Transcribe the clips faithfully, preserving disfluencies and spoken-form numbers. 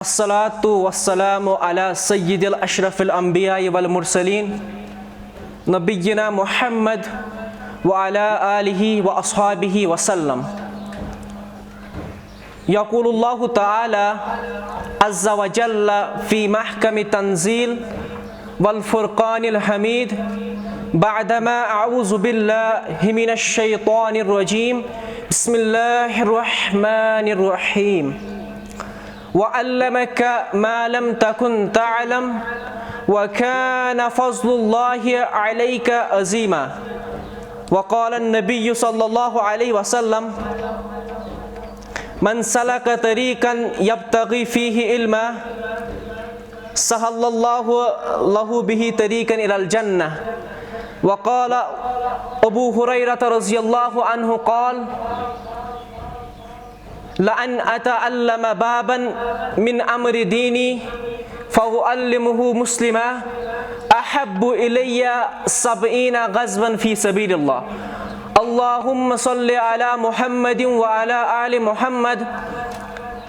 الصلاة والسلام على سيد الأشرف الأنبياء والمرسلين نبينا محمد وعلى آله وأصحابه وسلم. يقول الله تعالى عز وجل في محكم التنزيل والفرقان الحميد، بعدما أعوذ بالله من الشيطان الرجيم، بسم الله الرحمن الرحيم. وعلمك ما لم تكن تعلم وكان فضل الله عليك عظيما. وقال النبي صلى الله عليه وسلم: من سلك طريقا يبتغي فيه علما سهل الله له به طريقا إلى الجنة. وقال أبو هريرة رضي الله عنه قال: لأن أتعلم بابا من أمر ديني فأعلمه مسلما أحب إلي سبعين غزوا في سبيل الله. اللهم صل على محمد وعلى آل محمد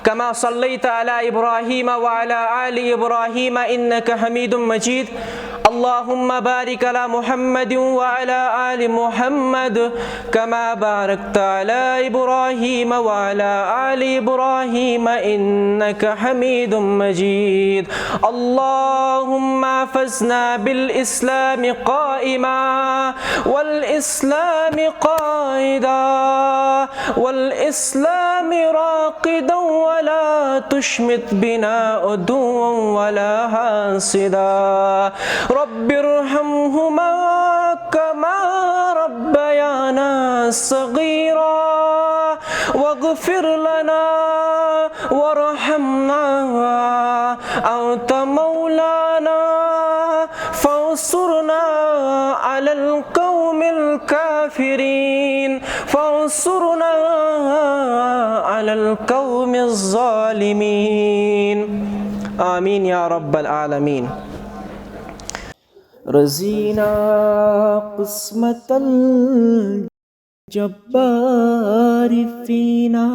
كما صليت على إبراهيم وعلى آل إبراهيم إنك حميد مجيد. اللهم بارك على محمد وعلى آل محمد كما باركت على إبراهيم وعلى آل إبراهيم إنك حميد مجيد. اللهم احفظنا بالإسلام قائما والإسلام قائدا والإسلام راقدا ولا تشمت بنا عدوا ولا حاسدا. رب ارحمهما كما ربيانا صغيرا واغفر لنا وارحمنا أنت مولانا فانصرنا على القوم الكافرين فانصرنا على القوم الظالمين. آمين يا رب العالمين. رضينا قسمة الجبار فينا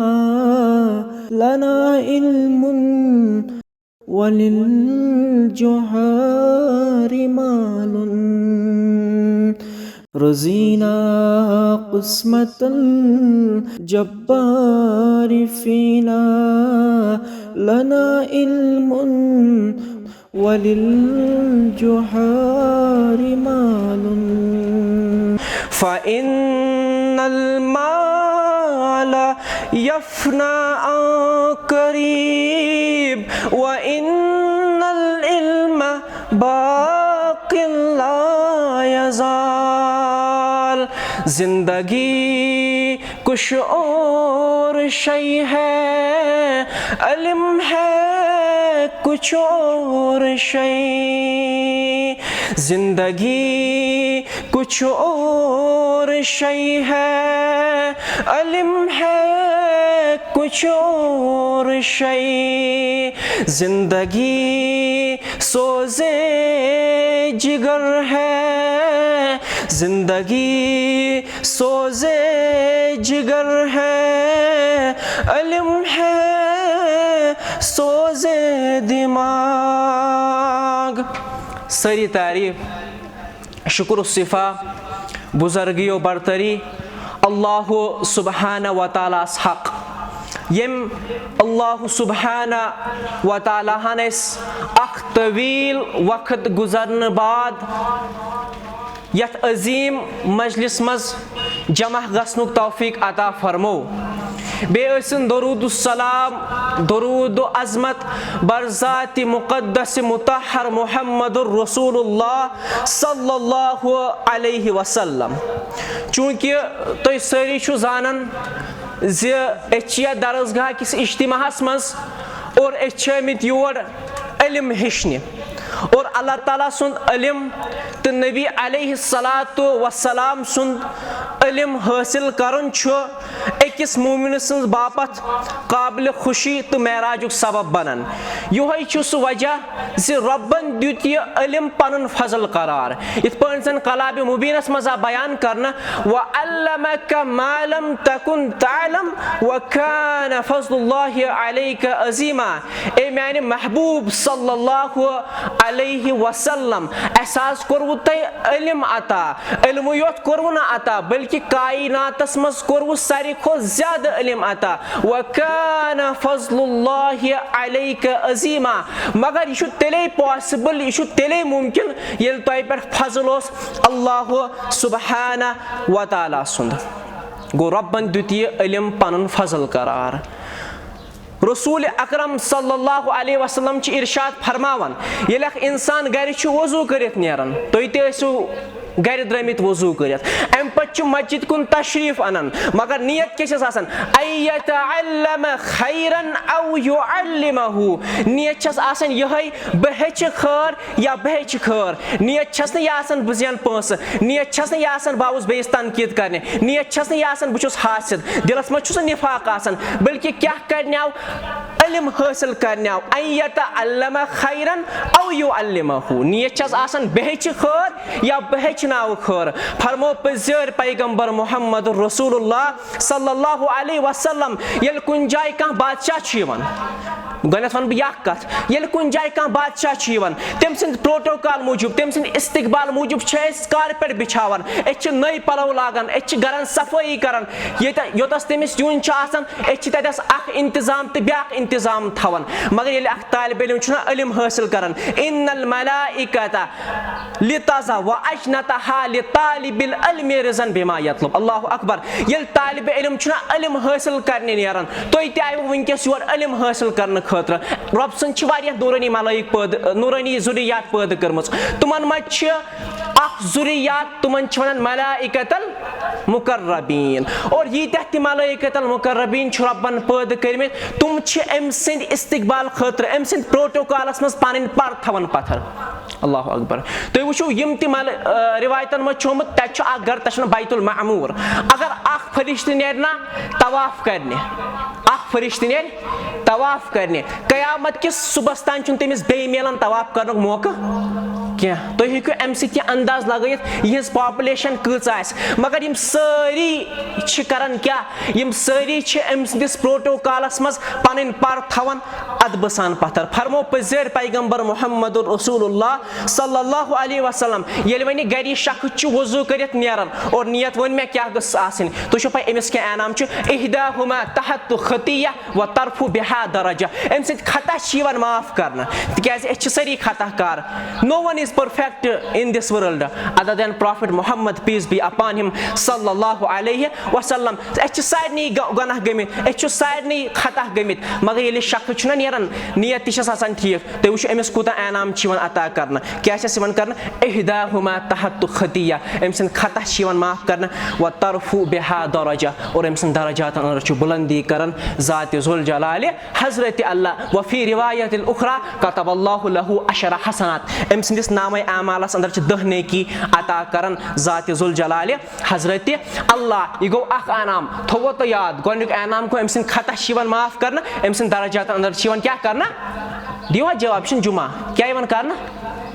لنا علم وللجحار مال. رضينا قسمة الجبار فينا لنا علم وللجحار مال. فإن المال يفنى عن قريب وإن العلم باق لا يزال. زندگی کچھ اور شے ہے، علم ہے کچھ اور شے. زندگی کچھ اور شے ہے، علم ہے کچھ اور شے. زندگی سوزے جگر ہے، زندگی سوزے جگر ہے، علم ہے سوزے دماغ. ساری تعریف، شکر و صفا، بزرگی و برتری اللہ سبحانہ و تعالیٰ ہس حق، یم اللہ سبحانہ و تعالیٰ ہن اس اخ طویل وقت گزرنہ بعد یتھ عظیم مجلس منٛز جمع گژھنُک توفیق عطا فرمو۔ بیٚیہِ ٲسِن درود السلام، درود و عظمت بر ذات مقدس مطہر محمد رسول اللہ صلی اللہ علیہ وسلم۔ چونکہ تُہۍ سٲری چھِو زانان زِ أسۍ چھِ یتھ درسگاہ کِس اجتماعس منٛز اور أسۍ چھِ آمٕتۍ یور علم ہیٚچھنہِ۔ اور اللہ تعالیٰ سُنٛد علم تہٕ نبی علیہ الصلوۃ والسلام سُنٛد علم حٲصِل کرُن چھُ أکِس مومن سٕنٛز باپتھ قابل خوشی تہٕ معراجُک سبب بنان، یِہوٚے چھُ سُہ وجہ زِ رۄبن دیُت یہِ علم پنُن فضل قرار۔ یِتھ پٲٹھۍ زن کلام مبینس منٛز آو بیان کرنہٕ، "وعلمک ما لم تکن تعلم وکان فضل اللہ علیک عظیما"۔ اے میانہِ محبوب صلی اللہ علیہ وسلم، اسہِ حظ کوٚروٕ تۄہہِ علم عطا۔ علمٕے یوت کوٚروٕ نہٕ عطا، بلکہِ کائناتس منٛز کوٚروٕ ساروی کھۄتہٕ زیادٕ علم عطا۔ وکان فضل اللہ علیک عظیما۔ مگر یہِ چھُ تیٚلے possible، یہِ چھُ تیٚلے ممکن، ییٚلہِ تۄہہِ پٮ۪ٹھ فضل اوس اللہ سبحانہ و تعالیٰ سُنٛد۔ گوٚو، رۄبن دیُت یہِ علم پنُن فضل قرار۔ رسول اکرم صلی اللہ علیہ وسلم چھِ ارشاد فرماوان، ییٚلہِ اکھ انسان گرِ چھُ وضو کٔرِتھ نیران، تُہۍ تہِ ٲسِو گرِ درٲمٕتۍ وضو کٔرِتھ، امہِ پتہٕ چھُ مسجد کُن تشریف انان، مگر نیت کیٛاہ چھس آسان؟ "ان یتعلم خیرا او یعلمہ"۔ نیت چھس آسان یِہے، بہٕ ہیٚچھِ خٲر یا بہٕ ہیٚچھِ خٲر۔ نیت چھس نہٕ یہِ آسان بہٕ زینہٕ پونٛسہٕ، نیت چھس نہٕ یہِ آسان بہٕ آوُس بیٚیِس تنقید کرنہِ، نیت چھس نہٕ یہِ آسان بہٕ چھُس حاسد، دِلس منٛز چھُ سُہ نفاق آسان، بلکہِ کیٛاہ کرنہِ آو؟ علم حٲصِل کرنہِ آو۔ "ان یتعلم خیرا او یعلمہ"۔ نیت چھس آسان بہٕ ہیٚچھِ خٲر یا بہٕ ہیٚچھناوٕ خٲر۔ فرمو پٔزیٲرۍ پیغمبر محمد رسول اللہ صلی اللہ علیہ وسلم، ییٚلہِ کُنہِ جایہِ کانٛہہ بادشاہ چھُ یِوان، گۄڈٕنٮ۪تھ وَنہٕ بہٕ یہِ اَکھ کَتھ، ییٚلہِ کُنہِ جایہِ کانٛہہ بادشاہ چھُ یِوان، تٔمۍ سٕنٛدِ protocol موٗجوٗب، تٔمۍ سٕنٛدِ استقبال موٗجوٗب چھِ أسۍ carpet بِچھاوان، أسۍ چھِ نٔے پَلو لاگان، أسۍ چھِ گَرَن صفٲیی کَران، ییٚتہِ، یوٚتَس تٔمِس یُن چھُ آسان، أسۍ چھِ تَتٮ۪س اَکھ انتظام تہٕ بیٛاکھ انتظام تھاوان۔ مگر ییٚلہِ اَکھ طالبہِ علم چھُنہ علم حٲصِل کَران، "ان الملائکۃ لتضع واجنحتها لطالب العلم رضا بما یطلب"۔ اللہ اکبر۔ ییٚلہِ طالبہِ علم چھُنہ علم حٲصِل کرنہِ نیران، تُہۍ تہِ آیوٕ وٕنکیٚس یور علم حٲصِل کرنہٕ خٲطرٕ۔ رۄب سٕنٛز چھِ واریاہ نوٗرٲنی ملٲیِک پٲدٕ، نوٗرٲنی ذُریات پٲدٕ کٔرمٕژ۔ تِمن منٛز چھِ اکھ ذُریات، تِمن چھِ ونان ملائکۃ المقربین۔ اور ییٖتیٛاہ تہِ ملائکۃ المقربین چھِ رۄبن پٲدٕ کٔرمٕتۍ، تِم چھِ أمۍ سٕنٛدِ استقبال خٲطرٕ، أمۍ سٕنٛدِ پروٹوکالس منٛز پنٕنۍ پر تھاوان پتھر۔ اللہ اکبر۔ تُہۍ وٕچھِو، یِم تہِ مل-، آ، رِوایتَن منٛز چھُ آمُت، تَتہِ چھُ اَکھ گَر، تَتھ چھُ ناو بیت المعموٗر۔ اگر اَکھ فرشتہٕ نیرِ نا طواف کَرنہِ، اَکھ فرشتہٕ نیرِ طواف کَرنہِ، قیامت کِس صُبحَس تام چھُنہٕ تٔمِس بیٚیہِ مِلان طواف کَرنُک موقعہٕ کینٛہہ۔ تُہۍ ہیٚکِو اَمہِ سۭتۍ یہِ انداز لَگٲیِتھ، یِہٕنٛز population کۭژاہ آسہِ۔ مگر یِم سٲری چھِ کَران کیٛاہ؟ یِم سٲری چھِ أمۍ سٕنٛدِس پروٹوکالَس منٛز پَنٕنۍ پَر تھاوان ادبہٕ سان پتھر۔ فرمو پٔزیٖر پیغمبر محمد رسول اللہ صلی اللہ علیہ وسلم، ییٚلہِ وۄنۍ گرِ یہِ شخص چھُ وضو کٔرِتھ نیران اور نیت ووٚن مےٚ کیٛاہ گٔژھ آسٕنۍ، تُہۍ چھِو پَے أمِس کیٛاہ انعام چھُ؟ احداہما تحط خطیہ و ترفع بہا درجہ۔ أمۍ سٕنٛدِ خطا چھِ یِوان معاف کرنہٕ، تِکیٛازِ أسۍ چھِ سٲری خطا کار۔ No one is perfect in this world other than Prophet Muhammad, peace be upon him, صلی اللہ علیہ وسلم۔ اَسہِ چھِ سارنٕے گۄ-، گۄناہ گٔمٕتۍ، أسۍ چھِ سارنٕے خطا گٔمٕتۍ، مگر ییٚلہِ شخص چھُنہ نیران، نیت تہِ چھَس آسان ٹھیٖک، تُہۍ وٕچھِو أمِس کوٗتاہ انعام چھِ یِوان عطا کرنہٕ۔ کیٛاہ چھَس یِوان کرنہٕ؟ احداہما تحط خطیہ، أمۍ سٕنٛدۍ خطا چھِ یِوان معاف کرنہٕ، و ترفع بہا درجہ، اور أمۍ سٕنٛدۍ درجاتن اندر چھُ بلندی کران ذات ذوالجلالِ حضرت اللہ۔ وفی روایت الاخری کتب اللہ لہ عشر حسنات، أمۍ سٕنٛدِس نامہ اعمالس اندر چھِ دہ نیکی عطا کران ذات ذوالجلالِ حضرت اللہ۔ یہِ گوٚو اکھ انعام، تھوٚوُ تۄہہِ یاد، گۄڈٕنیُک انعام گوٚو أمۍ سٕنٛدۍ خطا چھِ یِوان معاف کرنہٕ، أمۍ سٕنٛدۍ درجاتن اندر چھِ یِوان کیٛاہ کرنہٕ؟ دِیِو حظ جواب، یہِ چھُنہٕ جمعہ، کیٛاہ یِوان کرنہٕ؟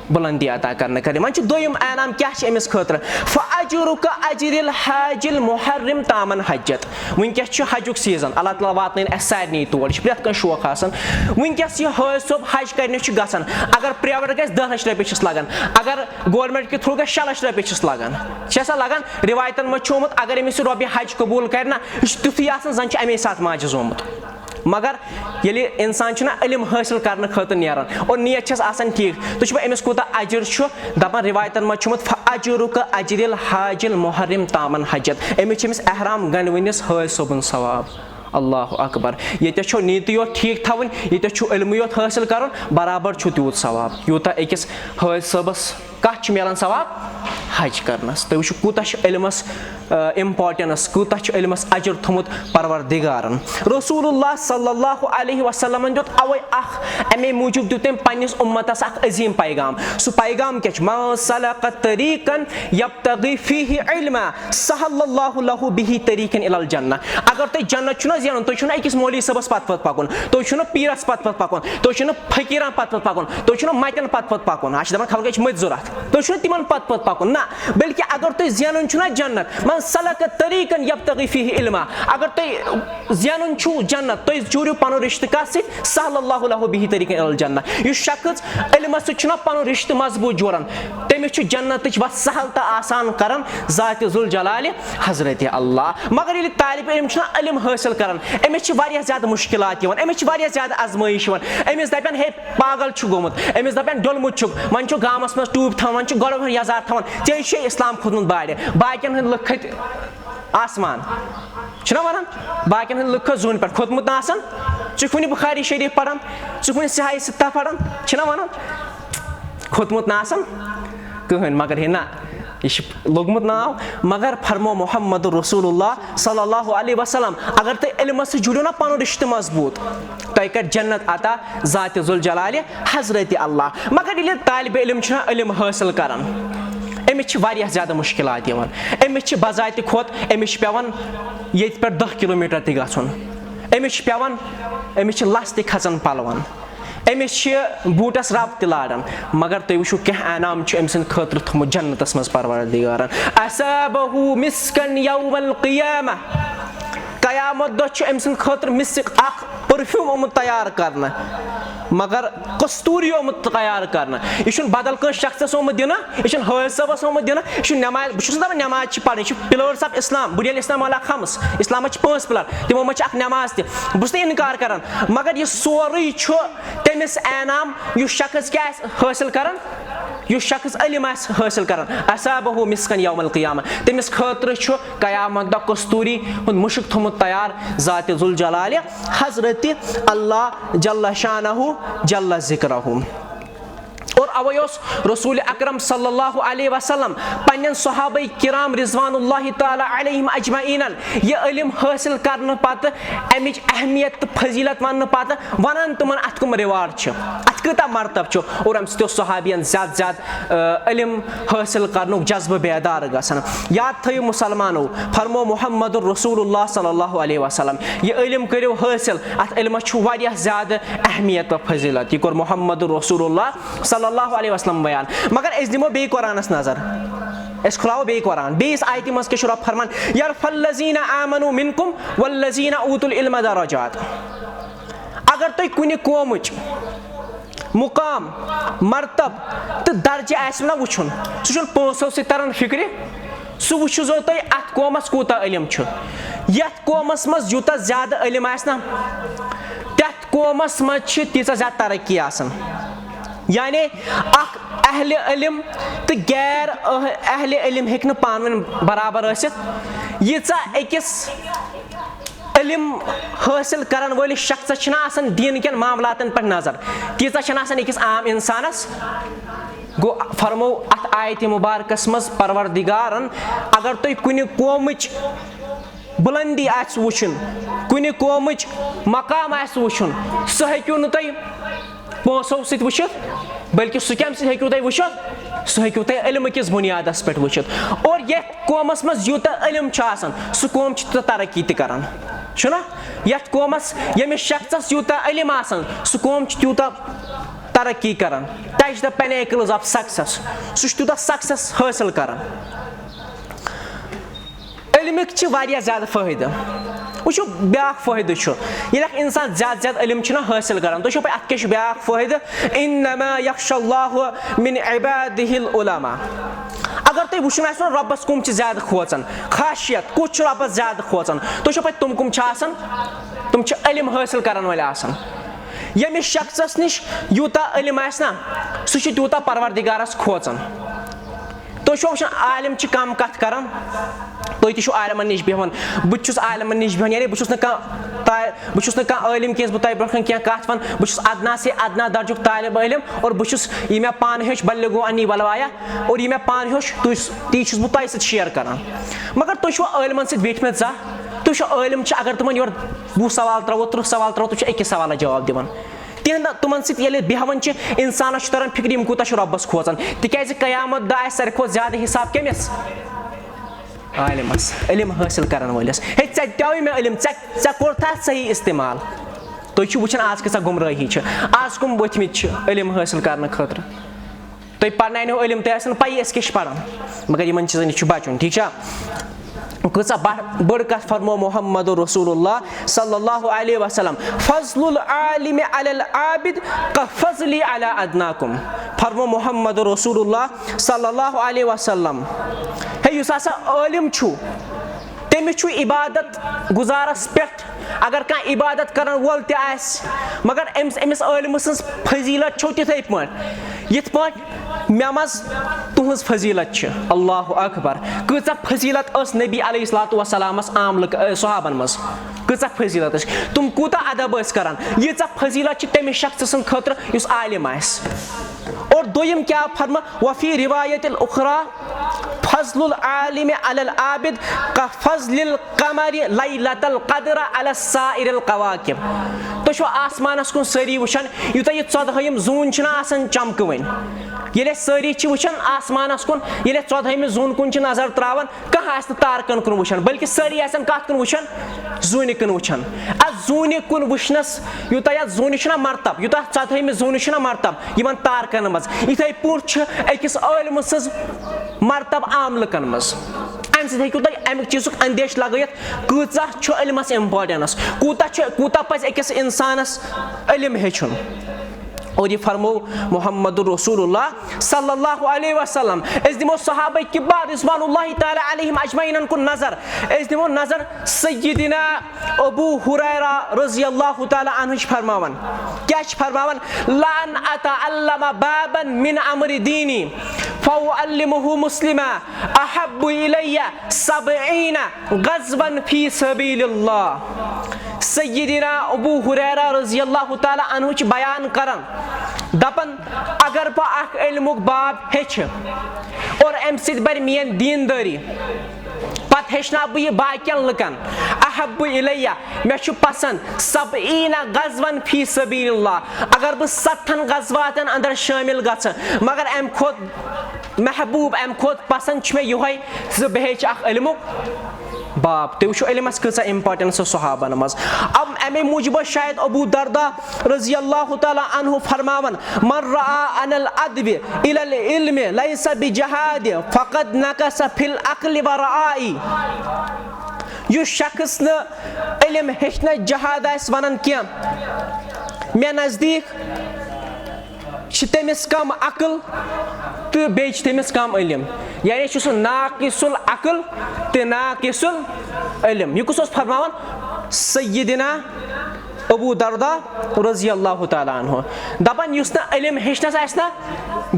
بلندی عطا کرنہٕ خٲطرٕ۔ وۄنۍ چھُ دوٚیِم انعام کیٛاہ چھِ أمِس خٲطرٕ؟ فاجرک اجر الحاج المحرم تامن حجت۔ وٕنکیٚس چھُ حجُک season، اللہ تعالیٰ واتنٲیِن اَسہِ سارنٕے تور، یہِ چھُ پرٛٮ۪تھ کٲنٛسہِ شوق آسان۔ وٕنکیٚس یہِ حٲج صٲب حج کرنہِ چھُ گژھان، اگر private گژھِ دَہ لَچھ رۄپیہِ چھِس لگان، اگر government کہِ through گژھِ شےٚ لَچھ رۄپیہِ چھِس لگان۔ چھِ آسان لگان، رِوایتن منٛز چھُ آمُت، اگر أمِس یہِ رۄبہِ حج قبوٗل کرِ نا، یہِ چھُ تیُتھُے آسان زن چھُ اَمے ساتہٕ ماجہِ زومُت۔ مگر ییٚلہِ انسان چھُنہ علم حٲصِل کرنہٕ خٲطرٕ نیران اور نیت چھس آسان ٹھیٖک، تُہۍ چھِو پَے أمِس کوٗتاہ اجر چھُ؟ دپان رِوایتن منٛز چھُ آمُت، فاجرک اجر الحاج المحرم تامن حجت، أمِس چھِ أمِس احرام گنڈوٕنِس حٲج صٲبُن ثواب۔ اللہ اکبر۔ ییٚتٮ۪تھ چھو نیتٕے یوت ٹھیٖک تھاوٕنۍ، ییٚتٮ۪تھ چھُ علمٕے یوت حٲصِل کرُن، برابر چھُ تیوٗت ثواب، یوٗتاہ أکِس حٲج صٲبس کتھ چھُ میلان ثواب؟ حج کرنس۔ تُہۍ وٕچھِو کوٗتاہ چھُ علمس، آ، importance، کوٗتاہ چھُ علمس اجر تھوٚمُت پروردگارن۔ رسول اللہ صلی اللہ علیہ وسلمن دیُت اوے اکھ، امے موٗجوٗب دیُت تٔمۍ پننِس امتس اکھ عظیٖم پیغام۔ سُہ پیغام کیٛاہ چھُ؟ من سلک طریقا یبتغی فیہ علما سہل اللہ لہ بہ طریقا الی الجنہ۔ اگر تۄہہِ جنت چھُو نہ زینُن، تُہۍ چھُو نہ أکِس مولوی صٲبس پتہٕ پتہٕ پکُن، تُہۍ چھُو نہ پیرس پتہٕ پتہٕ پکُن، تُہۍ چھُو نہ فقیرن پتہٕ پتہٕ پکُن، تُہۍ چھُو نہ متٮ۪ن پتہٕ پتہٕ پکُن۔ اَسہِ چھِ دپان خلق چھِ مٔتۍ ضوٚرتھ، تُہۍ چھُو نہ تِمن پتہٕ پتہٕ پکُن، نہ، بلکہ اگر تُہۍ زینُن چھُو نہ جنت، من سلک طریقا یبتغی فیہ علما، اگر تُہۍ زینُن چھُو جنت، تُہۍ جوٗڑِو پنُن رشتہٕ کتھ سۭتۍ؟ سہل اللہ لہ بہ طریقا الی الجنہ۔ یُس شخص علمس سۭتۍ چھُنہ پنُن رشتہٕ مضبوط جوڑان، تٔمِس چھُ جنتٕچ وتھ سہل تہٕ آسان کران ذات ذوالجلالِ حضرت اللہ۔ مگر ییٚلہِ طالب علم چھُنہ علم حٲصِل کران، أمِس چھِ واریاہ زیادٕ مشکلات یِوان، أمِس چھِ واریاہ زیادٕ آزمٲیِش یِوان۔ أمِس دپن، ہے، پاگل چھُ گوٚمُت، أمِس دپن، ڈوٚلمُت چھُکھ، وۄنۍ چھُ گامس منٛز ٹوٗپۍ تھاوان، وۄنۍ چھُ گۄڈٕ یزار تھاوان، ژےٚ چھُے اسلام کھوٚتمُت بارِ، باقین ہٕنٛدۍ لُکھ کھٔتۍ آسمان۔ چھُنہ ونان؟ باقین ہٕنٛدۍ لُکھ کھٔتۍ زوٗنہِ پٮ۪ٹھ، کھوٚتمُت نہٕ آسان، ژٕ چھُکھ وُنہِ بخاری شریف پران، ژٕ چھُکھ وُنہِ صحاح ستہ پران، چھُنہ ونان؟ کھوٚتمُت نہٕ آسان کٕہٕنۍ، مگر ہے نہ، یہِ چھُ لوٚگمُت ناو۔ مگر فرمو محمد رسول اللہ صلی اللہ علیہ وسلم، اگر تُہۍ علمس سۭتۍ جُڑِو نہ پنُن رشتہٕ مضبوط، تۄہہِ کرِ جنت عطا ذات ذوالجلالِ حضرت اللہ۔ مگر ییٚلہِ طالب علم چھُنہ علم حٲصِل کران، أمِس چھِ واریاہ زیادٕ مشکلات یِوان۔ أمِس چھِ بذاتِ خۄد، أمِس چھِ پٮ۪وان ییٚتہِ پٮ۪ٹھ دَہ کِلوٗ میٖٹر تہِ گژھُن۔ أمِس چھِ پٮ۪وان، أمِس چھِ لَژھ تہِ کھژان پَلوَن۔ أمِس چھِ بوٗٹَس رَب تہِ لاران۔ مگر تُہۍ وٕچھِو، کینٛہہ انعام چھُ أمۍ سٕنٛدِ خٲطرٕ تھوٚمُت جنتَس منٛز پروردگارَن۔ اصابہ مسکن یوم القیامہ۔ قیامت دۄہ چھُ أمۍ سٕنٛدِ خٲطرٕ مسک اکھ پرفیوم آمُت تیار کرنہٕ، مگر کستوٗری آمُت تیار کرنہٕ۔ یہِ چھُنہٕ بدل کٲنٛسہِ شخصس آمُت دِنہٕ، یہِ چھُنہٕ حٲج صٲبس آمُت دِنہٕ، یہِ چھُنہٕ نماز۔ بہٕ چھُس نہٕ دپان نماز چھِ پرٕنۍ، یہِ چھُ pillars of Islam، بنیان اسلام علی خمس، اسلامس چھِ پانٛژھ pillar، تِمو منٛز چھِ اکھ نماز تہِ۔ بہٕ چھُس نہٕ انکار کران، مگر یہِ سورُے چھُ تٔمِس انعام، یُس شخص کیٛاہ آسہِ حٲصِل کران، یُس شخص علم آسہِ حٲصِل کران، اصابہ مسکن یوم القیامہ، تٔمِس خٲطرٕ چھُ قیامت دۄہ کستوٗری ہُنٛد مُشُک تھوٚمُت تیار ذاتِ ذوالجلالِ حضرت اللہ جل شانہ جل ذکرہ۔ اور اوے اوس رسول اکرم صلی اللہ علیہ وسلم پننٮ۪ن صحابہ کرام رضوان اللہ تعالیٰ علیہم اجمعینن یہِ علم حٲصِل کرنہٕ پتہٕ، امِچ اہمیت تہٕ فضیلت وننہٕ پتہٕ ونان تِمن اتھ کم reward چھِ، اتھ کۭژاہ مرتب چھُ۔ اور امہِ سۭتۍ اوس صحابین زیادٕ زیادٕ، آ، علم حٲصِل کرنُک جذبہٕ بیدار گژھان۔ یاد تھٲیِو مسلمانو، فرمو محمد رسول اللہ صلی اللہ علیہ وسلم، یہِ علم کٔرِو حٲصِل، اتھ علمس چھُ واریاہ زیادٕ اہمیت و فضیلت۔ یہِ کوٚر محمد رسول اللہ صلی اللہ علیہ وسلم بیان۔ مگر أسۍ دِمو بیٚیہِ قرآنس نظر، أسۍ کھُلاوو بیٚیہِ قرآن۔ بیٚیِس آیتہِ منٛز کیٛاہ چھُ رۄب فرمان؟ یرفع الذین آمنوا منکم والذین اوتوا العلم درجات۔ اگر تُہۍ کُنہِ قومٕچ مقام، مرتب تہٕ درجہٕ آسِوٕ نہ وٕچھُن، سُہ چھُنہٕ پونٛسو سۭتۍ تران فِکرِ، سُہ وٕچھِو زو تُہۍ اَتھ قومَس کوٗتاہ علم چھُ، یَتھ قومَس منٛز یوٗتاہ زیادٕ علم آسہِ نہ، تَتھ قومَس منٛز چھِ تیٖژاہ زیادٕ ترقی آسان۔ یعنی اَکھ اہلِ علم تہٕ غیر اہلِ علم ہیٚکہِ نہٕ پانہٕ ؤنۍ برابر ٲسِتھ، ییٖژاہ أکِس علم حٲصِل کرن وٲلِس شخصس چھِنہ آسان دیٖن کٮ۪ن معاملاتن پٮ۪ٹھ نظر، تیٖژاہ چھَنہٕ آسان أکِس عام اِنسانس۔ گوٚو، فرمو اتھ آیتِ مُبارکس منٛز پروردگارن، اگر تُہۍ کُنہِ قومٕچ بُلندی آسہِ وٕچھُن، کُنہِ قومٕچ مقام آسہِ وٕچھُن، سُہ ہیٚکِو نہٕ تُہۍ پونٛسو سۭتۍ وٕچھِتھ، بلکہِ سُہ کَمہِ سۭتۍ ہیٚکِو تُہۍ وٕچھِتھ؟ سُہ ہیٚکِو تُہۍ علمہٕ کِس بُنیادَس پٮ۪ٹھ وٕچھِتھ۔ اور یَتھ قومَس منٛز یوٗتاہ علم چھُ آسان، سُہ قوم چھُ تیوٗتاہ ترقی تہِ کران، چھُنہ؟ یَتھ قومَس، ییٚمِس شخصَس یوٗتاہ علم آسان، سُہ قوم چھُ تیوٗتاہ ترقی کران۔ Touch the pinnacles of success، سُہ چھُ تیوٗتاہ success حٲصِل کران۔ علمٕکۍ چھِ واریاہ زیادٕ فٲیدٕ۔ وٕچھِو، بیٛاکھ فٲیدٕ چھُ، ییٚلہِ اکھ اِنسان زیادٕ زیادٕ علم چھُنہ حٲصِل کران، تُہۍ چھِو پَے اَتھ کیٛاہ چھُ بیٛاکھ فٲیدٕ؟ انما یخش اللہ من عبادہ العلماء۔ اگر تُہۍ وٕچھُن آسہِ نہ رۄبَس کٕم چھِ زیادٕ کھوژان، خاشیت کُس چھُ رۄبَس زیادٕ کھوژان، تُہۍ چھِو پَے تِم کٕم چھِ آسان؟ تِم چھِ علم حٲصِل کرن وٲلۍ آسان۔ ییٚمِس شخصَس نِش یوٗتاہ علم آسہِ نہ، سُہ چھُ تیوٗتاہ پروردگارَس کھوژان۔ تُہۍ چھِو وٕچھان، عالم چھِ کم کتھ کران، تُہۍ تہِ چھِو عالمن نِش بیٚہوان، بہٕ تہِ چھُس عالمن نِش بیٚہوان، یعنی بہٕ چھُس نہٕ کانٛہہ تا-، بہٕ چھُس نہٕ کانٛہہ عٲلِم کینٛہہ، یُس بہٕ تۄہہِ برونٛہہ کَنہِ کینٛہہ کَتھ وَنہٕ، بہٕ چھُس ادنا سے ادنا درجُک طالب علم، اور بہٕ چھُس، یہِ مےٚ پانہٕ ہیوٚچھ، بلغوا عنی ولو آیہ، اور یہِ مےٚ پانہٕ ہیوٚچھ، تُہۍ، تی چھُس بہٕ تۄہہِ سۭتۍ share کران۔ مگر تُہۍ چھِوا عٲلمن سۭتۍ بیٖٹھمٕتۍ زانٛہہ؟ تُہۍ چھِو عٲلم چھِ، اگر تِمن یورٕ وُہ سوال ترٛاوو، تٕرٛہ سوال ترٛاوو، تُہۍ چھِو أکِس سوالس جواب دِوان۔ تِہنٛد، تِمن سۭتۍ ییٚلہِ بیٚہوان چھِ، انسانس چھُ تران فکرِ، یِم کوٗتاہ چھِ رۄبس کھوژان، تِکیازِ قیامت دۄہ آسہِ ساروی کھۄتہٕ زیادٕ حساب کٔمِس؟ عالمس، علم حٲصِل کرن وٲلِس۔ ہے، ژےٚ دیُتیاوُے مےٚ علم، ژےٚ، ژےٚ کوٚرتھا صحیح استعمال؟ تُہۍ چھِو وٕچھان آز کۭژاہ گمرٲہی چھِ، آز کٕم ؤتھمٕتۍ چھِ علم حٲصِل کرنہٕ خٲطرٕ۔ تُہۍ پرناونو علم، تۄہہِ آسن پَیی أسۍ کیٛاہ چھِ پران، مگر یِمن چیٖزن نِش چھُ بچُن، ٹھیٖک چھا؟ کۭژاہ بڑ-، بٔڑ کتھ فرمو محمد رسول اللہ صلی اللہ علیہ وسلم، فضل العالم علی العابد کفضلی علی ادناکم۔ فرمو محمد رسول اللہ صلی اللہ علیہ وسلم، ہے، یُس ہسا عٲلِم چھُ، تٔمِس چھُ عبادت گزارس پٮ۪ٹھ، اگر کانٛہہ عبادت کرن وول تہِ آسہِ، مگر أمِس، أمِس عٲلمہٕ سٕنٛز فضیلت چھو تِتھے پٲٹھۍ، یِتھ پٲٹھۍ مےٚ منٛز تُہٕنٛز فضیلت چھِ۔ اللہ اکبر! کۭژاہ فضیلت ٲس نبی علیہ الصلوۃ والسلامس عام لُکھ، اے، صحابن منٛز؟ کۭژاہ فضیلت ٲس؟ تِم کوٗتاہ ادب ٲسۍ کران؟ ییٖژاہ فضیلت چھِ تٔمِس شخصہٕ سٕنٛدِ خٲطرٕ یُس عالم آسہِ۔ اور دوٚیِم کیٛاہ فرمٲو؟ وفی روایت الاخری، فضل العالم علی العابد کفضل القمر لیلۃ القدر علی سائر الکواکب۔ تُہۍ چھِو آسمانس کُن سٲری وٕچھان، یوٗتاہ یہِ ژۄدہٲیِم زوٗن چھِنہ آسان چمکہٕ وٕنۍ، ییٚلہِ أسۍ سٲری چھِ وٕچھان آسمانس کُن، ییٚلہِ أسۍ ژۄدہٲیمہِ زوٗن کُن چھِ نظر تراوان، کانٛہہ آسہِ نہٕ تارکن کُن وٕچھان، بلکہِ سٲری آسن کتھ کُن وٕچھان؟ زوٗنہِ کُن وٕچھان۔ اتھ زوٗنہِ کُن وٕچھنس، یوٗتاہ یتھ زوٗنہِ چھُنہ مرتب، یوٗتاہ ژۄدہٲیمہِ زوٗنہِ چھُنہ مرتب یِمن تارکن منٛز، یِتھے پٲٹھۍ چھُ أکِس عٲلمہٕ سٕنٛز مرتب عام لُکن منٛز۔ امہِ سۭتۍ ہیٚکِو تُہۍ امیُک چیٖزُک اندیش لگٲیِتھ، کۭژاہ چھُ علمس importance، کوٗتاہ چھُ، کوٗتاہ پزِ أکِس انسانس علم ہیٚچھُن۔ اور یہِ فرموو محمد رسول اللہ صلی اللہ علیہ وسلم۔ أسۍ دِمو صحابہ کبار رضوان اللہ تعالیٰ علیہم اجمعینن کُن نظر۔ أسۍ دِمو نظر سیدنا ابو ہریرہ رضی اللہ تعالیٰ عنہ چھِ فرماوان، کیٛاہ چھِ فرماوان؟ لان اتعلم بابا من امر دینی فاعلمہ مسلما احب الی سبعین غزوا فی سبیل اللہ۔ سیدنا ابو ہریرہ رضی اللہ تعالیٰ عنہ چھِ بیان کران، دپان، اگر بہٕ اکھ علمُک باب ہیٚچھِ اور امہِ سۭتۍ بڑِ میٲنۍ دیندٲری، پتہٕ ہیٚچھناو بہٕ یہِ باقین لُکن۔ احب الیہ، مےٚ چھُ پسند، سبعین غزوا فی سبیل اللہ، اگر بہٕ ستتھن غزواتن اندر شٲمِل گژھٕ، مگر امہِ کھۄتہٕ محبوب، امہِ کھۄتہٕ پسند چھُ مےٚ یِہوے زِ بہٕ ہیٚچھِ اکھ علمُک باب۔ تُہۍ وٕچھِو علمس کۭژاہ importance ٲس صحابن منٛز۔ ام-، امے موٗجوٗب ٲسۍ شاید ابو دردہ رضی اللہ تعالیٰ عنہ فرماوان، من رعا عن الادب الی العلم لیس بجہاد فقد نقص فی العقل والرعائی۔ یُس شخص نہٕ علم ہیٚچھنس جہاد آسہِ ونان کینٛہہ، مےٚ نزدیٖک چھِ تٔمِس کم عقل تہٕ بیٚیہِ چھِ تٔمِس کم علم، یعنی چھُ سُہ ناقص العقل تہٕ ناقص العلم۔ یہِ کُس اوس فرماوان؟ سیدنا ابو دردہ رضی اللہ تعالیٰ عنہ۔ دپان، یُس نہٕ علم ہیٚچھنس آسہِ نا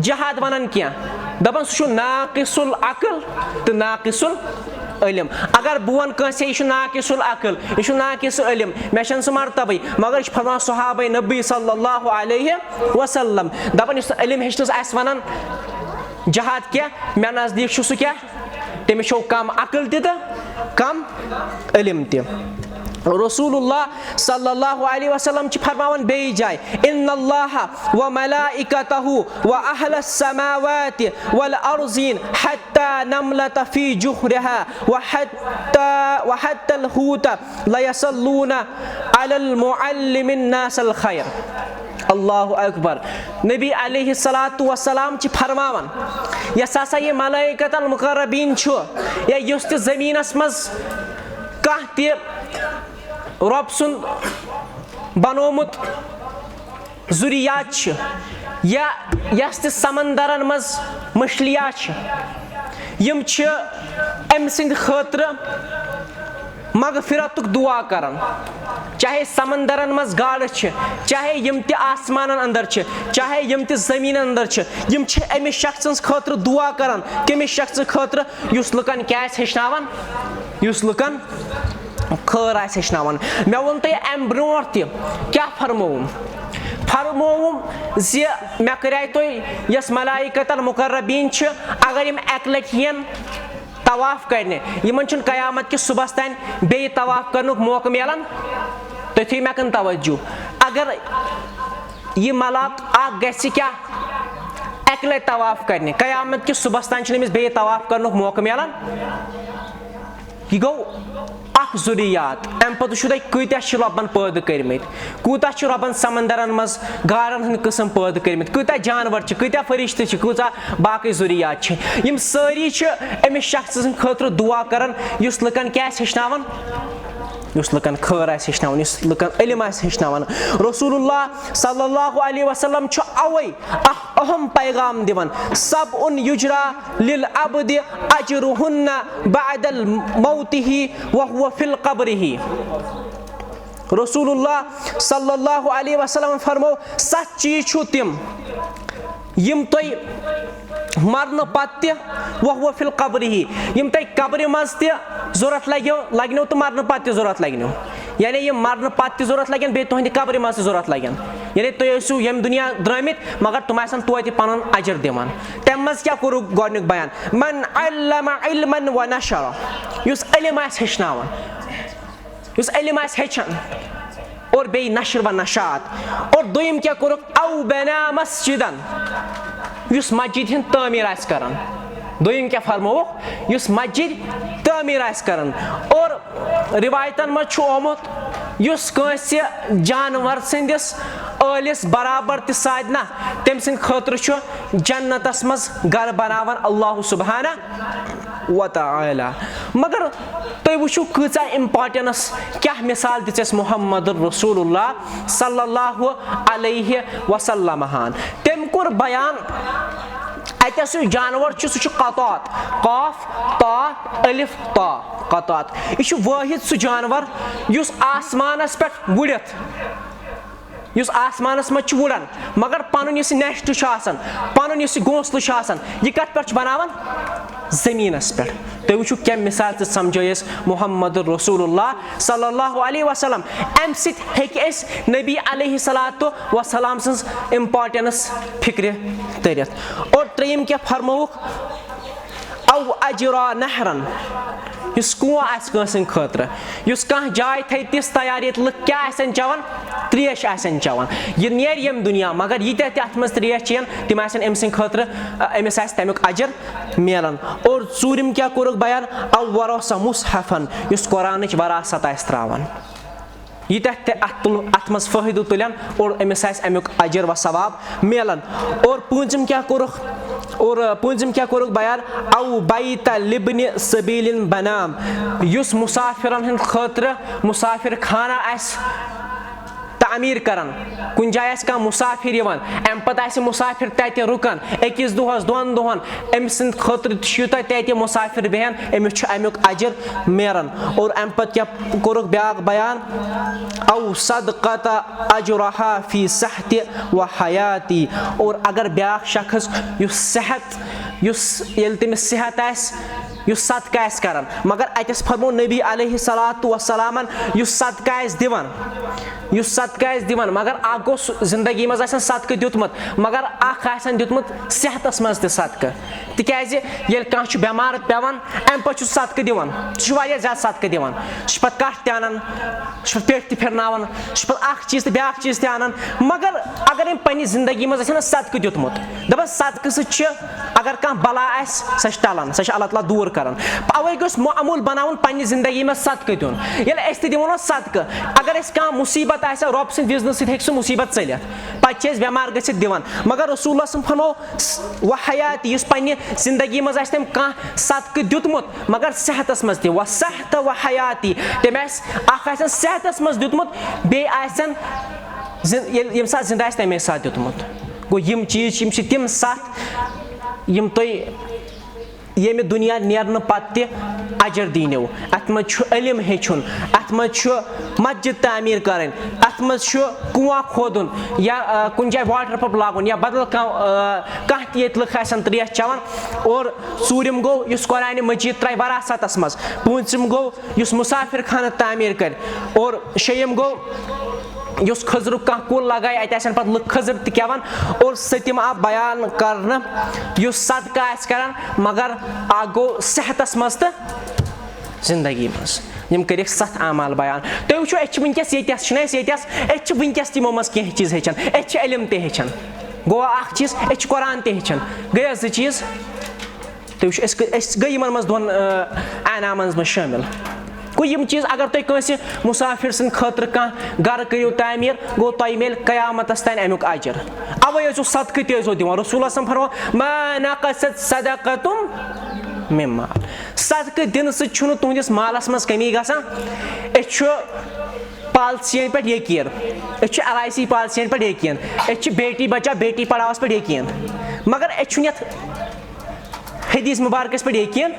جہاد ونان کینٛہہ، دپان، سُہ چھُ ناقص العقل تہٕ ناقص العلم۔ اگر بہٕ ونہٕ کٲنٛسہِ، یہِ چھُ ناقص العقل، یہِ چھُ ناقص علم، مےٚ چھَنہٕ سُہ مرتبٕے، مگر یہِ چھُ فرماوان صحابہ نبی صلی اللہ علیہ وسلم، دپان، یُس نہٕ علم ہیٚچھنس آسہِ ونان جہاد کینٛہہ، مےٚ نزدیٖک چھُ سُہ کیٛاہ؟ تٔمِس چھو کم عقل تہِ تہٕ کم علم تہِ۔ رسول اللہ صلی اللہ علیہ وسلم چھِ فرماوان بیٚیہِ جایہِ، ان اللہ و ملائکتہ و اہل السماوات والارضین حتی نملۃ فی جحرہا و حتی، و حتی الحوت لیصلون علی المعلم الناس الخیر۔ اللہ اکبر۔ نبی علیہ الصلوۃ والسلام چھِ فرماوان، یۄس ہسا یہِ ملائکۃ المقربین چھُ، یا یُس تہِ زمینس منٛز کانٛہہ تہِ رۄب سُنٛد بنومُت ذُریات چھِ، یا یۄس تہِ سمندرن منٛز مچھلیاں چھِ، یِم چھِ أمۍ سٕنٛدِ خٲطرٕ مغفرتُک دعا کران۔ چاہے سمندرن منٛز گاڈٕ چھِ، چاہے یِم تہِ آسمانن اندر چھِ، چاہے یِم تہِ زٔمیٖنن اندر چھِ، یِم چھِ أمِس شخص سٕنٛز خٲطرٕ دُعا کران، کٔمِس شخص خٲطرٕ؟ یُس لُکن کیٛاہ آسہِ ہیٚچھناوان؟ یُس لُکن خٲر آسہِ ہیٚچھناوان۔ مےٚ ووٚن تۄہہِ اَمہِ برونٛٹھ تہِ، کیٛاہ فرمووُم؟ فرمووُم زِ مےٚ کریٛاے تۄہہِ، یۄس ملائکۃ المقربین چھِ، اگر یِم اَکہِ لٹہِ یِن طواف کرنہِ، یِمن چھُنہٕ قیامت کِس صبحس تام بیٚیہِ طواف کرنُک موقعہٕ میلان۔ تُہۍ تھٲیِو مےٚ کُن توجہ۔ اگر یہِ ملاک اکھ گژھِ کیٛاہ؟ اَکہِ لٹہِ طواف کرنہِ، قیامت کِس صبحس تام چھُنہٕ أمِس بیٚیہِ طواف کرنُک موقعہٕ میلان۔ یہِ گوٚو اکھ ذُریات۔ اَمہِ پتہٕ وٕچھِو تُہۍ کۭتیٛاہ چھِ رۄبن پٲدٕ کٔرمٕتۍ، کوٗتاہ چھِ رۄبن سمندرن منٛز گاڈن ہٕنٛدۍ قٕسم پٲدٕ کٔرمٕتۍ، کۭتیٛاہ جانور چھِ، کۭتیٛاہ فرشتہٕ چھِ، کۭژاہ باقٕے ذُریات چھِ۔ یِم سٲری چھِ أمِس شخص سٕنٛدِ خٲطرٕ دُعا کران، یُس لُکن کیٛاہ آسہِ ہیٚچھناوان؟ یُس لُکن خٲر آسہِ ہیٚچھناوان، یُس لُکن علم آسہِ ہیٚچھناوان۔ رسول اللہ صلی اللہ علیہ وسلم چھُ اوے اکھ اہم پیغام دِوان، سبع یجری للعبد اجرہن بعد موتہ وہو فی قبرہ۔ رسول اللہ صلی اللہ علیہ وسلم فرمو، ستھ چیز چھو تم، یم تۄہہِ مرنہٕ پتہٕ تہِ، وہو فی قبرہ، یم تۄہہِ قبرِ منٛز تہِ ضرورت لگیو، لگنو تہٕ مرنہٕ پتہٕ تہِ ضرورت لگنو۔ یعنی یِم مرنہٕ پتہٕ تہِ ضرورت لگن، بیٚیہِ تُہنٛدِ قبرِ منٛز تہِ ضرورت لگن۔ یعنی تُہۍ ٲسِو ییٚمہِ دُنیا درٛٲمٕتۍ، مگر تِم آسن توتہِ پنُن اجر دِوان۔ تمہِ منٛز کیٛاہ کوٚرُکھ گۄڈنیُک بیان؟ من علم علما و نشرہ، یُس علم آسہِ ہیٚچھناوان، یُس علم آسہِ ہیٚچھان اور بیٚیہِ نشر و نشات۔ اور دوٚیِم کیٛاہ کوٚرُکھ؟ او بنا مسجدن، یُس مسجد ہٕنٛز تعمیٖر آسہِ کران۔ دوٚیِم کیٛاہ فرمووُکھ؟ یُس مسجد تعمیٖر آسہِ کران۔ اور روایتن منٛز چھُ آمُت، یُس کٲنٛسہِ جانور سٕنٛدِس ٲلِس برابر تہِ سادِ نہ، تٔمۍ سٕنٛدِ خٲطرٕ چھُ جنتس منٛز گرٕ بناوان اللہ سبحانہ و تعالیٰ۔ مگر تُہۍ وٕچھِو کۭژاہ importance، کیٛاہ مثال دِژ اَسہِ محمد رسول اللہ صلی اللہ علیہ وسلم ہن۔ تٔمۍ کوٚر بیان، اَتہِ یُس جانور چھُ، سُہ چھُ قطاط، قاف، طا، الف، طا، قطاط۔ یہِ چھُ وٲحد سُہ جانور یُس آسمانس پٮ۪ٹھ وُڑِتھ، یُس آسمانس منٛز چھُ وُڑان، مگر پنُن یُس یہِ nest چھُ آسان، پنُن یُس یہِ گھونسلہٕ چھُ آسان، یہِ کتھ پٮ۪ٹھ چھُ بناوان؟ زٔمیٖنس پٮ۪ٹھ۔ تُہۍ وٕچھِو، کیٛاہ مثال تہِ سمجھٲے اَسہِ محمد رسول اللہ صلی اللہ علیہ وسلم۔ امہِ سۭتۍ ہیٚکہِ اَسہِ نبی علیہ الصلوۃ والسلام سٕنٛز importance فکرِ تٔرِتھ۔ اور ترٛیٚیِم کیٛاہ فرمووُکھ؟ او اجری نہرن، یُس کُنوُہ آسہِ کٲنٛسہِ ہٕنٛدِ خٲطرٕ، یُس کانٛہہ جاے تھایہِ تِژھ تیار، ییٚتہِ لُکھ کیٛاہ آسن چٮ۪وان؟ ترٛیش آسن چٮ۪وان۔ یہِ نیرِ ییٚمہِ دُنیا، مگر ییٖتیٛاہ تہِ اَتھ منٛز ترٛیش چیٚیَن، تِم آسن أمۍ سٕنٛدِ خٲطرٕ، أمِس آسہِ تَمیُک اجر میلان۔ اور ژوٗرِم کیٛاہ کوٚرُکھ بیان؟ او ورث مصحفن، یُس قرآنٕچ وراثت آسہِ ترٛاوان۔ ییٖتیٛاہ تہِ اَتھ تُل-، اَتھ منٛز فٲیدٕ تُلن اور أمِس آسہِ اَمیُک اجر و ثواب میلان۔ اور پوٗنٛژِم کیٛاہ کوٚرُکھ؟ اور پوٗنٛژِم کیٛاہ کوٚرُکھ بیان؟ او بیت لبن سبیل بنام، یُس مُسافِرن ہٕنٛدِ خٲطرٕ مُسافِر خانہ آسہِ تعمیٖر کران، کُنہِ جایہِ آسہِ کانٛہہ مُسافِر یِوان، اَمہِ پتہٕ آسہِ مُسافِر تَتہِ رُکان أکِس دۄہس، دۄن دۄہن، أمۍ سٕنٛدِ خٲطرٕ تہِ چھُ یوٗتاہ تَتہِ مُسافِر بیٚہن، أمِس چھُ اَمیُک اجر میلان۔ اور اَمہِ پتہٕ کیٛاہ کوٚرُکھ بیٛاکھ بیان؟ او صدقت اجرہا فی صحتی و حیاتی۔ اور اگر بیٛاکھ شخص یُس صحت، یُس ییٚلہِ تٔمِس صحت آسہِ، یُس صدقہٕ آسہِ کران، مگر اَتٮ۪س فرموو نبی علیہ الصلوۃ والسلامن، یُس صدقہٕ آسہِ دِوان، یُس صدقہٕ آسہِ دِوان، مگر اکھ گوٚو سُہ زندگی منٛز آسن صدقہٕ دیُتمُت، مگر اکھ آسن دیُتمُت صحتس منٛز تہِ صدقہٕ۔ تِکیٛازِ ییٚلہِ کانٛہہ چھُ بٮ۪مار پٮ۪وان، اَمہِ پتہٕ چھُ صدقہٕ دِوان، سُہ چھُ واریاہ زیادٕ صدقہٕ دِوان، سُہ چھُ پتہٕ کٹھ تہِ انان، سُہ چھُ پٮ۪ٹھ تہِ پھِرناوان، سُہ چھُ پتہٕ اکھ چیٖز تہٕ بیٛاکھ چیٖز تہِ انان۔ مگر اگر أمۍ پننہِ زندگی منٛز آسہِ ہا نہٕ صدقہٕ دیُتمُت، دپان صدقہٕ سۭتۍ چھِ، اگر کانٛہہ بلا آسہِ، سۄ چھِ ٹلان، سۄ چھِ اللہ تعالیٰ دوٗر کران۔ اوے گوٚژھ معموٗل بناوُن پننہِ زندگی منٛز صدقہٕ دیُن۔ ییٚلہِ أسۍ تہِ دِوان اوس صدقہٕ، اگر اَسہِ کانٛہہ مُصیبت آسہِ ہا، رۄب سٕنٛدِ وِزنہٕ سۭتۍ ہیٚکہِ سُہ مُصیبت ژٔلِتھ۔ پتہٕ چھِ أسۍ بٮ۪مار گٔژھِتھ دِوان۔ مگر رسول اللہ سٕنٛد فرمو، و حیاتی، یُس پننہِ زندگی منٛز آسہِ تٔمۍ کانٛہہ صدقہٕ دیُتمُت، مگر صحتس منٛز تہِ، و صحت و حیاتی، تٔمۍ آسہِ، اکھ آسن صحتس منٛز دیُتمُت، بیٚیہِ آسن زِ-، ییٚلہِ، ییٚمہِ ساتہٕ زندٕ آسہِ، تمے ساتہٕ دیُتمُت۔ گوٚو، یِم چیٖز چھِ، یِم چھِ تِم ستھ، یِم تُہۍ ییٚمہِ دُنیا نیرنہٕ پتہٕ تہِ اجر دیٖنو۔ اتھ منٛز چھُ علم ہیٚچھُن، اتھ منٛز چھُ مسجد تعمیٖر کرٕنۍ، اتھ منٛز چھُ کُنواہ کھودُن، یا آ، کُنہِ جایہِ واٹر پمپ لاگُن، یا بدل کانٛہہ آ، کانٛہہ تہِ ییٚتہِ لُکھ آسن تریش چٮ۪وان۔ اور ژوٗرِم گوٚو، یُس قرآنِ مجید ترٛایہِ وراثتس منٛز۔ پوٗنٛژِم گوٚو، یُس مسافر خانہٕ تعمیٖر کرِ۔ اور شیٚیِم گوٚو، یُس خٔزرُک کانٛہہ کُل لگایہِ، اتہِ آسن پتہٕ لُکھ خٔزٕر تہِ کھٮ۪وان۔ اور سٔتِم آو بیان کرنہٕ، یُس صدقہٕ آسہِ کران، مگر اکھ گوٚو صحتس منٛز تہٕ زندگی منٛز۔ یِم کٔرِکھ ستھ اعمال بیان۔ تُہۍ وٕچھِو، أسۍ چھِ وٕنکیٚس ییٚتٮ۪س، چھِنہٕ أسۍ ییٚتٮ۪س؟ أسۍ چھِ وٕنکیٚس تِمو منٛز کینٛہہ چیٖز ہیٚچھان۔ أسۍ چھِ علم تہِ ہیٚچھان۔ گوٚو اکھ چیٖز، أسۍ چھِ قرآن تہِ ہیٚچھان۔ گٔیا زٕ چیٖز؟ تُہۍ وٕچھِو، أسۍ گٔے، أسۍ گٔے یِمن منٛز دۄن، آ، انعامن منٛز شٲمِل۔ گوٚو یِم چیٖز اگر تُہۍ کٲنٛسہِ مسافر سٕنٛدِ خٲطرٕ کانٛہہ گرٕ کٔرِو تعمیٖر، گوٚو تۄہہِ میلہِ قیامتس تام امیُک اجر۔ اوے ٲسِو صدقہٕ تہِ ٲسۍزیو دِوان۔ رسول اللہ صلی اللہ علیہ وسلم فرموو، "ما نقصت صدقتم من مال۔" صدقہٕ دِنہٕ سۭتۍ چھُنہٕ تُہنٛدِس مالس منٛز کمی گژھان۔ أسۍ چھُ پالسین پٮ۪ٹھ یقین، أسۍ چھِ ایل آی سی پالسین پٮ۪ٹھ یقین، أسۍ چھِ بیٹی بچاو بیٹی پڑھاوس پٮ۪ٹھ یقین، مگر أسۍ چھُنہٕ یتھ حدیث مبارکس پٮ۪ٹھ یقین۔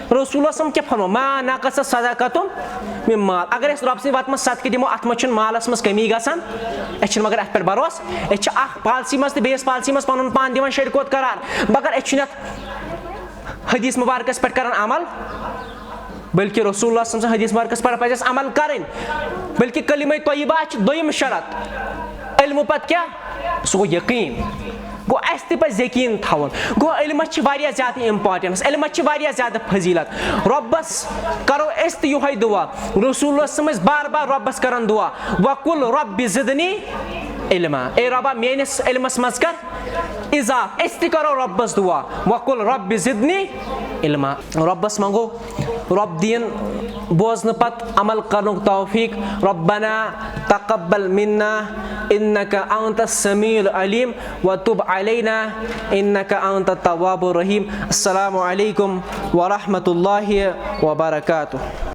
رسول اللہ صلی اللہ علیہ وسلم کیٛاہ فرموو؟ "ما نقصت صدقتم من مال۔" اگر أسۍ رۄب سٕنٛدِ وتہِ منٛز صدقہٕ دِمو، اتھ منٛز چھُنہٕ مالس منٛز کمی گژھان۔ أسۍ چھِنہٕ مگر اتھ پٮ۪ٹھ بھروسہٕ۔ أسۍ چھِ اکھ پالسی منٛز تہٕ بیٚیِس پالسی منٛز پنُن پان دِوان شیٚرِ کوت قرار، مگر أسۍ چھِنہٕ اتھ حدیث مبارکس پٮ۪ٹھ کران عمل، بلکہ رسول اللہ صلی اللہ علیہ وسلم سٕنٛز حدیث مبارکس پٮ۪ٹھ پزِ اَسہِ عمل کرٕنۍ۔ بلکہ کلمہ طیبہ چھِ دوٚیِم شرط۔ علمہٕ پتہٕ کیٛاہ؟ سُہ گوٚو یقین۔ گوٚو، اَسہِ تہِ پَزِ یقیٖن تھاوُن۔ گوٚو، علمَس چھِ واریاہ زیادٕ importance، علمَس چھِ واریاہ زیادٕ فضیٖلت۔ رۄبَس کَرو أسۍ تہِ یِہوٚے دُعا۔ رسول اللہ صٲب ٲسۍ بار بار رۄبَس کَران دُعا، "وَقُل رَبِّ زِدْنِی عِلْمًا"، اے رۄبا، میٛٲنِس علمَس منٛز کَر اضافہٕ۔ أسۍ تہِ کَرو رۄبَس دُعا، "وَقُل رَبِّ زِدْنِی عِلْمًا"۔ رۄبَس منٛگو رۄب دِیِن بوزنہٕ پتہٕ عمل کرنُک توفیق۔ ربنا تقبل منا انك انت السميع العليم وتب علينا انك انت التواب الرحيم۔ السلام عليكم ورحمة الله وبركاته۔